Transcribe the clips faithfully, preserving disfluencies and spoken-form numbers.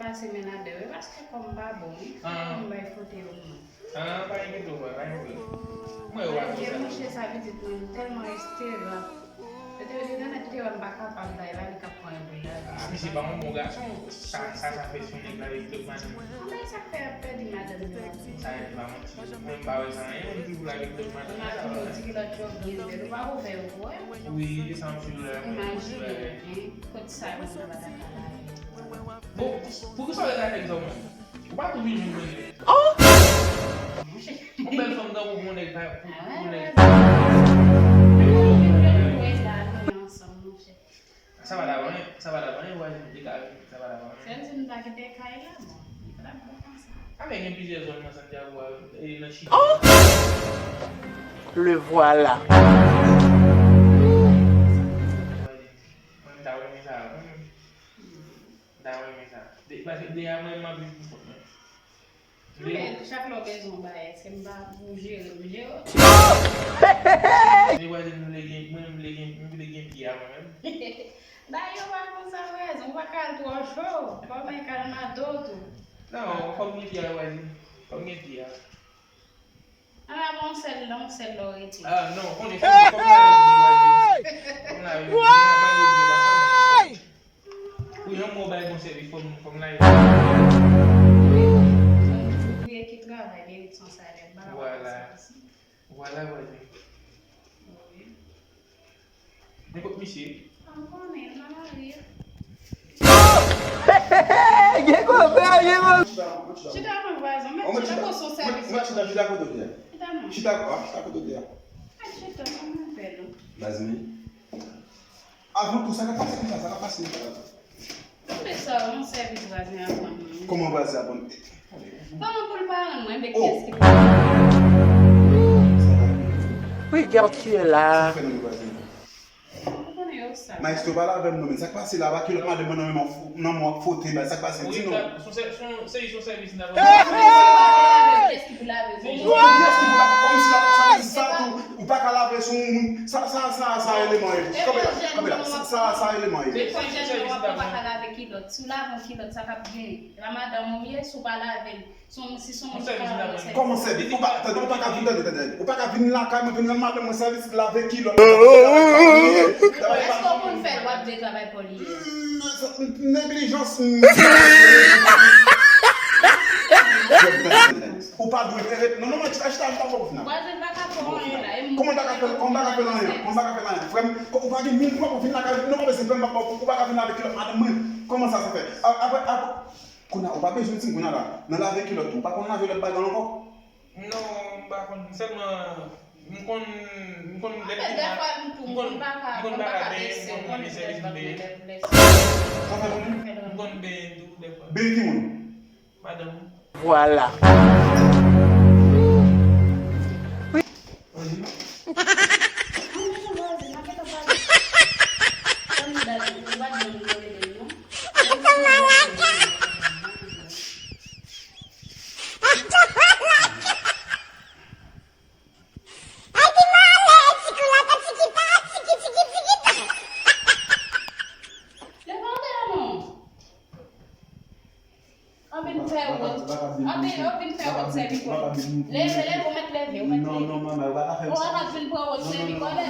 Pase men ladan yo, paske kò m pa bon, wi. Fò m bay foto yo pou mwen. Ah, pa enkyete w, pa enkyete w. Mwen wè w ap fè sa. Monchè, sa pitit mwen tèlman reste la. Yo te yo te nan nèt, yo te wè m pa kapab bay la, li k ap pran yo pou l lavi. Ah, misye pa yon bon gason. Sa, sa, sa fè si yon nèg la li tou madanm. Anben, sa k fè y ap pèdi madanm yo. Sa, e pa manti. Mwen m pa wè sa anyen, moun toujou la avèk lòt madanm. Ou pa vin yo di ki lòt yo byen bèl, ou pa ouvè yo pou wè. Wi, e sa m sou la. Imajine, hein, kot sa yo sa pa ta ka la. Bon, poukisa w rete ak nèg sa w menm? Ou pa tou vin jwenn mwen nèg. Ou bèl fanm tankou pou yon nèg pa pou pou nèg. Sa pa ta vanyen, sa pa ta vanyen, vwazin, li ka vin, sa pa ta vanyen. Sèl si nou ta kite kay la, bon, li pa t ap bon konsa. Anben, gen plizyè zòn nan Santiago a, e nan Chili. Le voilà. Mwen, m ta renmen sa, wi. M ta renmen sa. De, paske deja mwen, m ap viv pou kont mwen. Anben, chak lè w bezwen yon bagay, èske m pa pou jere, m jere w? Mwen vwazen m vle gen, mwen m vle gen, m vle gen pye a mwen menm. Bagay yo pa konsa vwazen, ou pa ka al twò cho, fò w gen kalmado tou. Non, fò m gen pye a vwazen, fò m gen pye a. Ala bon sèl, non, sèl lè w rete. Ah, non, konnen fò m, fò m lave pye vwazen. Fò m lave pye, mwen pa gen pye pa sa. Pou yon mò bay bon sèvis, fò m, fò m lave. Yon ouvriye ki travay merit son salè, m pa ka pa fè sa. Vwala. Vwala, vwazen. Wi. Men kot misye? Pa konnen, nan lari. Gen kòb, gen kòb. Chita non, vwazen, mèt chita, chita, chita kote w te a. Chita non. Chita, ah, chita kote w te a. Mèt chita, sa mwen fè non. Vwazen. Avan tou, sa k ap pase konsa, sa k ap pase konsa la? Tande sa, yon sèvis vwazen ap rann mwen. Kòman vwazen ap rann? Kòman pou l pa rann mwen, men kiyès ki pou... Regarde qui est là. Sa fè nan vwazen. Ou konnen yo sa. Maestro, pale avè m non, men sa k pase la, pa kilòt madanm mwen nan men m ap fo-, nan men w ap fwote, men sa k pase, di non. Wi, se yon sèvis, se yon sèvis n ap rann. Kiyès ki pou lave, kiyès ki pou lave? Bon, kiyès ki pou lave? Kòmsi la, sa vle di sa tou, ou pa ka lave sou yon moun. Sa, sa, sa, sa eleman ye. Kanpe la, kanpe la. Sa, sa, sa eleman ye. Depi w jèn, w ap, ou pa ka lave kilòt. Si w lave yon kilòt, sa k ap gen? E pa madanm ou ye, si w pa lave l. Si w, si w yon moun ki pa lave l, sèvis. Kòman sèvis? Ou pa, tande, ou pa ka vin, tande, tande, tande. Ou pa ka vin lakay mwen, vin rann madanm mwen sèvis, lave kilòt. Èske w konn fè l? W ap di travay pa w li ye. Neglijans. Ou pa dwe fè, non, non, mwen chita, chita, chita, fò w fini. Vwazen pa ka fè anyen la, e m... Kòman w pa ka fè, kòman w pa ka fè anyen? Kòman w pa ka fè anyen? Frè m, ou pa gen mil fwa pou w vin lakay, non, pa bezwen, frè m, ou pa ka vin lave kilòt madanm mwen. Kòman sa se fè? Apre, apre, kounye a, ou pa bezwen di m kounye a la, nan lave kilòt tou, ou pa konn lave lòt bagay ankò? Non, m pa konn, sèlman, m konn, m konn lè m fin la, m konn, m konn pa ka benyen, m konn pran de sèvis m benyen. Sa fè konnen? M konn benyen tou, dèfwa. Benyen ki moun? Madanm ou. Vwala. Leve anba non. Anpil fè wòt. Anpil, anpil fè wòt sèvi kò. Leve, leve, ou mèt leve, ou mèt leve. Non, non, manman, ou pa ka fè sa. Ou pa ka vin pran wòt sèvi kò, leve.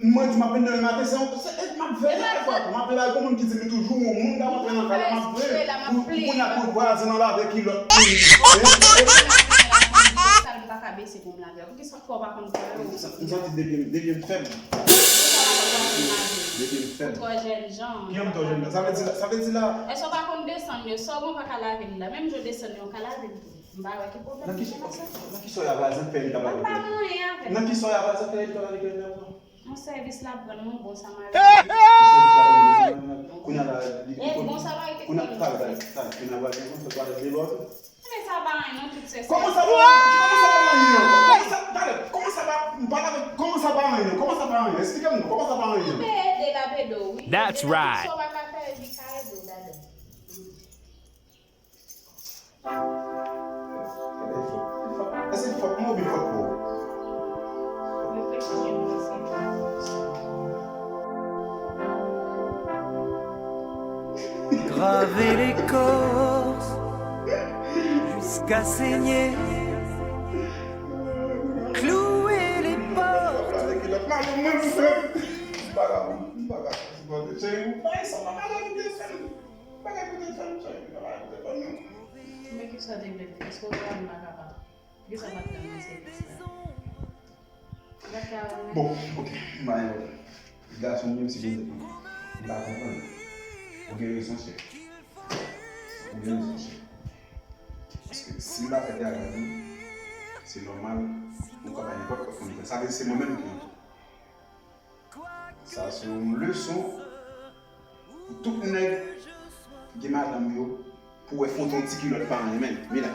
Mwen di m ap vin demen maten, se yon, se, e, m ap veye dèfwa tou. M ap veye, gen moun ki di m toujou, yon moun k ap antre nan kay la, m ap veye. Pou, pou kounye a, pou vwazen nan lave kilòt. Sa m pa ka bese pou m lave. Poukisa kò w pa konn fè yo? M sa-, m santi depi, depi m fèb. Depi m fèb. Ou twò jènjan. Kijan m twò jènjan? Sa vle di la, sa vle di la. Èske w pa konn desann yo? Sa w gen w pa ka lave li la. Menm jan w desann yo, w ka lave li tou. M pa wè ki pwoblèm ki gen nan sa. Nan ki sòy a vwazen fè li ta pale? Mwen pa gen anyen avè l. Nan ki sòy a vwazen fè li ta pale klè klè? Yon sèvis l ap rann mwen, bon Samari. Yon sèvis l ap rann mwen. Kounye a la, li, e, bon Samari te kounye a, talè, talè, talè, kounye a vwazen an, se twalèt de lòt. Men sa pa anyen non, tout se... Kòman sa pa, kòman sa pa anyen? Kòman sa, talè, kòman sa pa, m pale avèk, kòman sa pa anyen? Kòman sa pa anyen? Esplike m non, kòman sa pa anyen? Ou te ede l ap ede w, wi. That's right. Sa w pa ka fè, li ka ede w ladan. Èske fòk mwen oubyen fòk pa w? Reflechi byen, paske... Graver l'écorce jusqu'à saigner. Clouer les portes. Men kisa w te vle di? Èske w pa vin nan kapab? Kisa w pa t ka nan sèvis la? Ou pa t ka wè mwen? Bon, ok, m pa gen pwoblèm. Gason m menm si poze pou m. M pa konprann. Ou gen rezon, chè. Ou gen rezon, chè. Paske si m pa fè travay mwen, se nòmal, m ka bay nenpòt lòt moun fè. Sa vle di se mwen menm ki an tò. Sa se yon leson pou tout nèg ki gen madanm yo pou wè fon ton ti kilòt pa anyen menm. Mila,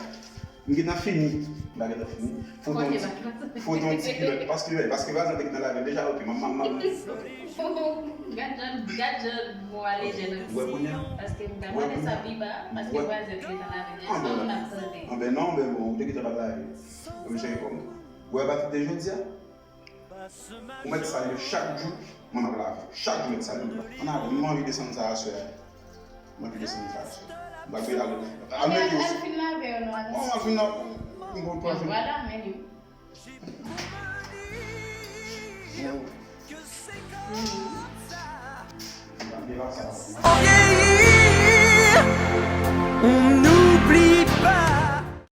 m gentan fini. M pa gentan fini. Fon ton ti, fon ton ti kilòt. Paske, paske vwazin te gentan lave deja, ok, manman, manman. Gad jan, gad jan mo a lejè nan kouzen an. Paske m ta mande sa pi ba, paske vwazin te gentan lave deja. Sa moun ap tande. Anben non, anben bon, ou te gentan ap lave. Bon, cheri, kòm. Ou wè pati de jodi a? Ou mèt sal yo chak jou, mwen m ap lave w. Chak jou mèt sal yo. Ann ale, m anvi desann sa aswè a. M anvi desann sa aswè. M pa vle al. Al mete yo. Al fin lave yo non, al. Bon, al fin lave. M bon, pran fin. Vwala, men li. Bon. M pa vle la sa.